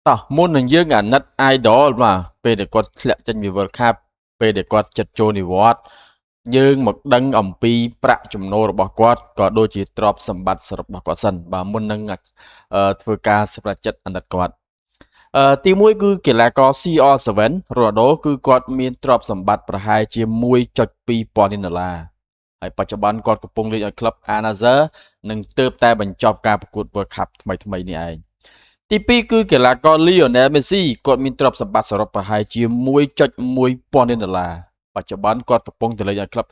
តោះមុននឹងយើងអាណិត idol បាទពេលដែលគាត់ធ្លាក់ចេញពី World Cup ពេលដែលគាត់ចិត្តចូលនិវត្តន៍យើងមកដឹងអំពីប្រាក់ចំណូលរបស់គាត់ក៏ដូចជាទ្រព្យសម្បត្តិសរុបរបស់គាត់សិនបាទមុននឹងធ្វើការសម្រេចចិត្តអាណិតគាត់ទី1គឺកីឡាករ CR7 រ៉ូណាល់ដូគឺគាត់មានទ្រព្យសម្បត្តិប្រហែលជា1.2ពាន់លានដុល្លារហើយបច្ចុប្បន្នគាត់កំពុងលេងឲ្យក្លឹប Al Nassr និងទើបតែបញ្ចប់ការប្រកួត World Cup ថ្មីៗនេះឯងទី2គឺកីឡាករ Lionel Messi គាត់មានទ្រព្យសម្បត្តិសរុបប្រហែលជា1.1ពាន់លានដុល្លារបច្ចុប្បន្នគាត់កំពុងតែលេងឲ្យក្លឹប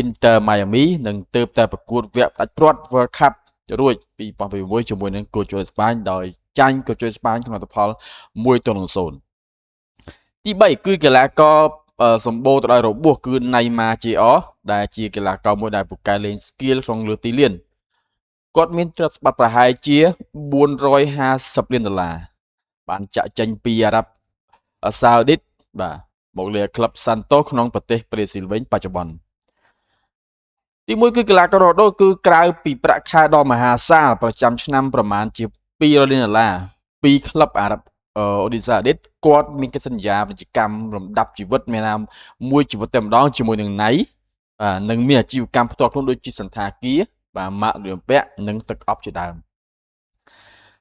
Inter Miami និងទើបតែប្រកួតវគ្គផ្ដាច់ព្រ័ត្រ World Cup រួច2026ជាមួយនឹងគោជលអេស្ប៉ាញដោយចាញ់គោជលអេស្ប៉ាញក្នុងលទ្ធផល1-0ទី3គឺកីឡាករសម្បូរទៅដោយរបួសគឺ Neymar Jr ដែលជាកីឡាករមួយដែលពូកែលេង skill ក្នុងលើទីលានគាត់មានទ្រព្យសម្បត្តិប្រហែលជា450លានដុល្លារបានចាក់ចេញពីអារ៉ាប់សាអូឌីតបាទមកលេងក្លឹបសាន់តូក្នុងប្រទេសប្រេស៊ីលវិញបច្ចុប្បន្នទីមួយគឺកីឡាកររ៉ូដូគឺក្រៅពីប្រាក់ខែដ៏មហាសាលប្រចាំឆ្នាំប្រមាណជា200លានដុល្លារពីក្លឹបអារ៉ាប់អូឌីសាឌីតគាត់មានកិច្ចសន្យាពាណិជ្ជកម្មលំដាប់ជីវិតមានថាមួយជីវិតតែម្ដងជាមួយនឹងណៃបាទនិងមានអាជីវកម្មផ្ទាល់ខ្លួនដូចជាសន្តាគារបាទម៉ាកលៀមពាក់និងទឹកអប់ជាដើម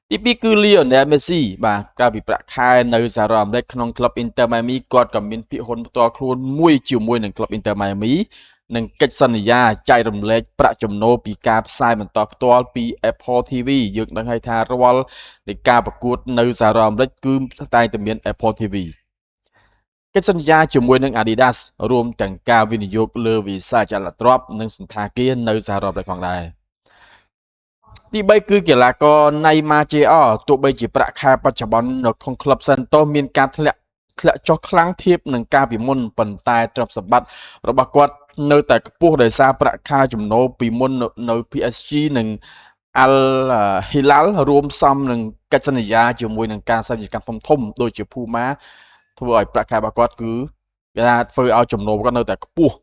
ទី2គឺ Lionel Messi បាទក្រៅពីប្រាក់ខែនៅសហរដ្ឋអាមេរិកក្នុងក្លឹប Inter Miami គាត់ក៏មានភាគហ៊ុនផ្ទាល់ខ្លួនមួយជាមួយនឹងក្លឹប Inter Miami និងកិច្ចសន្យាចែករំលែកប្រាក់ចំណូលពីការផ្សាយបន្តផ្ទាល់ពី Apple TV យើងដឹងហើយថារាល់នៃការប្រកួតនៅសហរដ្ឋអាមេរិកគឺតែងតែមាន Apple TV កិច្ចសន្យាជាមួយនឹង Adidas រួមទាំងការវិនិយោគលើវិស័យចលនាទ្រព្យនិងសណ្ឋាគារនៅសហរដ្ឋអាមេរិកផងដែរទី3គឺកីឡាករ Neymar Jr ទោះបីជាប្រាក់ខែបច្ចុប្បន្ននៅក្នុងក្លឹប Santos មានការធ្លាក់ធ្លាក់ចុះខ្លាំងធៀបនឹងកាលពីមុនប៉ុន្តែទ្រព្យសម្បត្តិរបស់គាត់នៅតែខ្ពស់ដោយសារប្រាក់ខែចំណូលពីមុននៅ PSG និង Al Hilal រួមផ្សំនឹងកិច្ចសន្យាជាមួយនឹងការផ្សាយពាណិជ្ជកម្មធំៗដូចជា Puma ធ្វើឲ្យប្រាក់ខែរបស់គាត់គឺគេថាធ្វើឲ្យចំណូលគាត់នៅតែខ្ពស់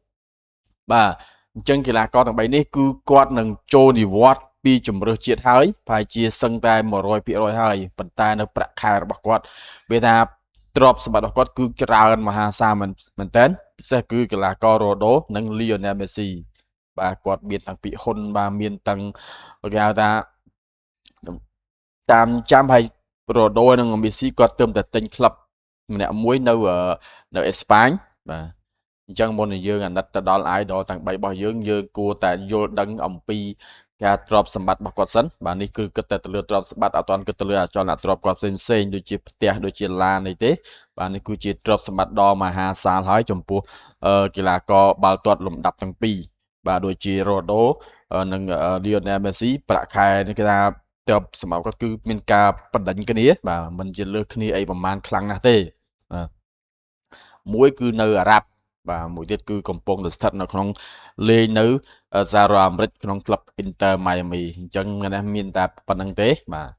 បាទអញ្ចឹងកីឡាករទាំង3នេះគឺគាត់នឹងចូលនិវត្តន៍ពីជំរើសជាតិហើយប្រហែលជាសឹងតែ100%ហើយប៉ុន្តែនៅប្រាក់ខែរបស់គាត់វាថាទ្រព្យសម្បត្តិរបស់គាត់គឺច្រើនមហាសាលមែនមែនតើពិសេសគឺកីឡាកររ៉ូដូនិង Lionel Messi បាទគាត់មានតាំងពីហ៊ុនបាទមានតាំងគេហៅថាតាមចាំហើយរ៉ូដូនិងមេស៊ីគាត់ទើបតែទិញក្លឹបម្នាក់មួយនៅនៅអេស្ប៉ាញបាទអញ្ចឹងមុននឹងយើងអាណិតទៅដល់ idol ទាំង3របស់យើងយើងគួរតែយល់ដឹងអំពីការទ្រព្យសម្បត្តិរបស់គាត់សិនបាទនេះគឺគិតតែទៅលើទ្រព្យសម្បត្តិអត់ទាន់គិតទៅលើអចលនទ្រព្យគាត់ផ្សេងផ្សេងដូចជាផ្ទះដូចជាឡានអីទេបាទនេះគឺជាទ្រព្យសម្បត្តិដ៏មហាសាលហើយចំពោះកីឡាករបាល់ទាត់លំដាប់ទាំងពីរបាទដូចជារ៉ូដូនិង Lionel Messi ប្រាក់ខែនេះគេថាទ្រព្យសម្បត្តិគាត់គឺមានការបណ្ដេញគ្នាបាទមិនជាលើសគ្នាអីប្រហែលខ្លាំងណាស់ទេបាទមួយគឺនៅអារ៉ាប់បាទមួយទៀតគឺកំពុងតែស្ថិតនៅក្នុងលេងនៅសហរដ្ឋអាមេរិកក្នុងក្លឹប Inter Miami អញ្ចឹងនេះមានតែប៉ុណ្្នឹងទេបាទ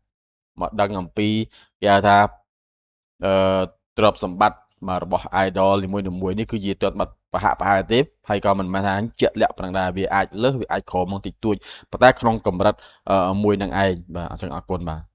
មកដឹងអំពីគេហៅថាអឺទ្រព្យសម្បត្តិបាទរបស់ idol នីមួយៗនេះគឺជាទ្រព្យសម្បត្តិប្រហាក់ប្រហែលទេហើយក៏មិនមែនថាជាក់លាក់ប៉ុណ្ណឹងដែរវាអាចលើសវាអាចក្រោមមកតិចតួចប៉ុន្តែក្នុងកម្រិតមួយនឹងឯងបាទអញ្ចឹងអរគុណបាទ។